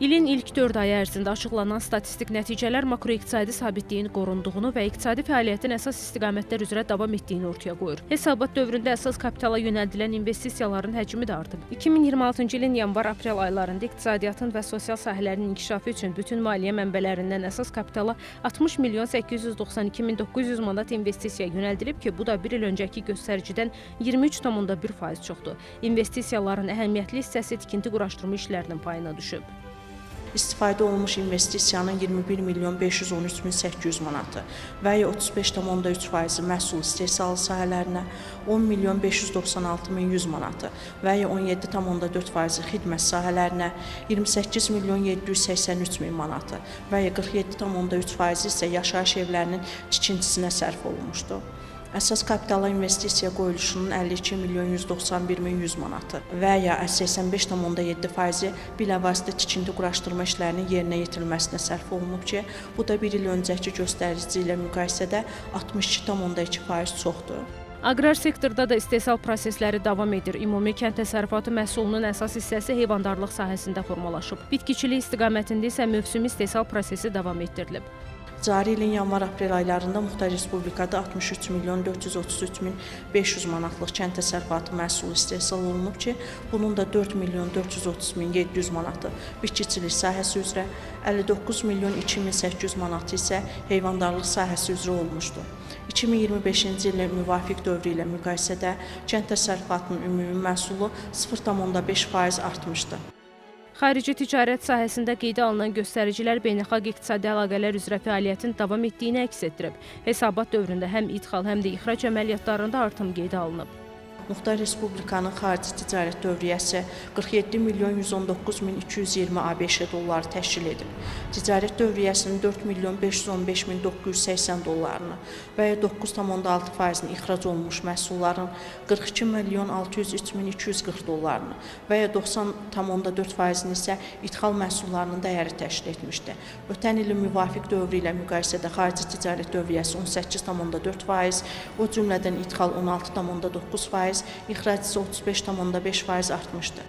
İlin ilk 4 ayı ərzində açıqlanan statistik nəticələr makroiqtisadi sabitliyin qorunduğunu və iqtisadi fəaliyyətin əsas istiqamətlər üzrə davam etdiyini ortaya qoyur. Hesabat dövründə əsas kapitala yönəldilən investisiyaların həcmi də artıb. 2026-cı ilin yanvar-aprel aylarında iqtisadiyyatın və sosial sahələrin inkişafı üçün bütün maliyyə mənbələrindən əsas kapitala 60 892 900 manat investisiya yönəldilib ki, bu da bir il öncəki göstəricidən 23,1% çoxdur. İnvestisiyaların əhəmiyyətli hissəsi tikinti quraşdırma işlərinin payına düşüb. İstifadə olunmuş investisiyanın 21 513 800 manatı və ya 35,3% məhsul istehsalı sahələrinə, 10 596 100 manatı və ya 17,4% xidmət sahələrinə, 28 783 min manatı və ya 47,3% isə yaşayış evlərinin tikintisinə sərf olunmuşdur. Əsas kapitala investisiya qoyuluşunun 52 191 100 manatı və ya 85,7% bilavasitə tikinti quraşdırma işlərinin yerinə yetirilməsinə sərf olunub ki, bu da bir il öncəki göstərici ilə müqayisədə 62,2% çoxdur. Aqrar sektorda da istehsal prosesləri davam edir. Ümumi kənd təsərrüfatı məhsulunun əsas hissəsi heyvandarlıq sahəsində formalaşıb. Bitkiçilik istiqamətində isə mövsümi istehsal prosesi davam etdirilib. Cari ilin yanvar-aprel aylarında Muxtar Respublikada 63 433 500 manatlıq kənd təsərrüfatı məhsulu istehsal olunub ki, bunun da 4 430 700 manatı bitkiçilik sahəsi üzrə, 59 2800 manatı isə heyvandarlıq sahəsi üzrə olmuşdur. 2025-ci ilin müvafiq dövrü ilə müqayisədə kənd təsərrüfatının ümumi məhsulu 0,5% artmışdı. Xarici ticarət sahəsində qeydə alınan göstəricilər beynəlxalq iqtisadi əlaqələr üzrə fəaliyyətin davam etdiyini əks etdirib. Hesabat dövründə həm idxal, həm də ixrac əməliyyatlarında artım qeydə alınıb. Muxtar Respublikanın xarici ticarət dövriyyəsi 47 119 220 ABŞ dolları təşkil edib. Ticarət dövriyyəsinin 4 515 980 dollarını və ya 9,6%-ni ixrac olunmuş məhsulların 42 603 240 dollarını və ya 90,4%-ni isə idxal məhsullarının dəyəri təşkil etmişdi. Ötən ilin müvafiq dövrü ilə müqayisədə xarici ticarət dövriyyəsi 18,4%, o cümlədən idxal 16,9%, ixrac isə 35,5% artmışdı.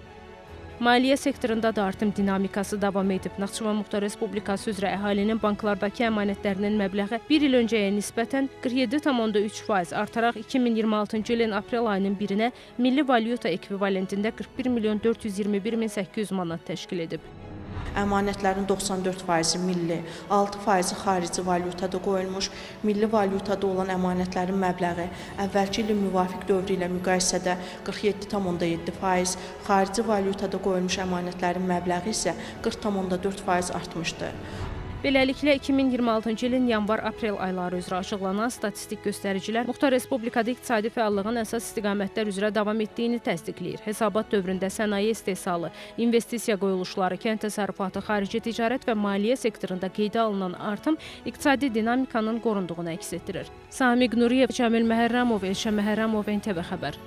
Maliyyə sektorunda da artım dinamikası davam edib. Naxçıvan Muxtar Respublikası üzrə əhalinin banklardakı əmanətlərinin məbləği bir il öncəyə nisbətən 47,3% artaraq 2026-cı ilin aprel ayının 1-nə milli valyuta ekvivalentində 41 421 800 manat təşkil edib. Əmanətlərin 94% milli, 6% xarici valyutada qoyulmuş. Milli valyutada olan əmanətlərin məbləği əvvəlki ilin müvafiq dövrü ilə müqayisədə 47,7%, xarici valyutada qoyulmuş əmanətlərin məbləği isə 40,4% artmışdı. Beləliklə, 2026-cı ilin yanvar-aprel ayları üzrə açıqlanan statistik göstəricilər Muxtar Respublikada iqtisadi fəallığın əsas istiqamətlər üzrə davam etdiyini təsdiqləyir. Hesabat dövründə sənaye istehsalı, investisiya qoyuluşları, kənd təsərrüfatı, xarici ticarət və maliyyə sektorunda qeydə alınan artım iqtisadi dinamikanın qorunduğunu əks etdirir. Samiq Nuriyev, Cəmil Məhərrəmov, Elşən Məhərrəmov, NTV Xəbər.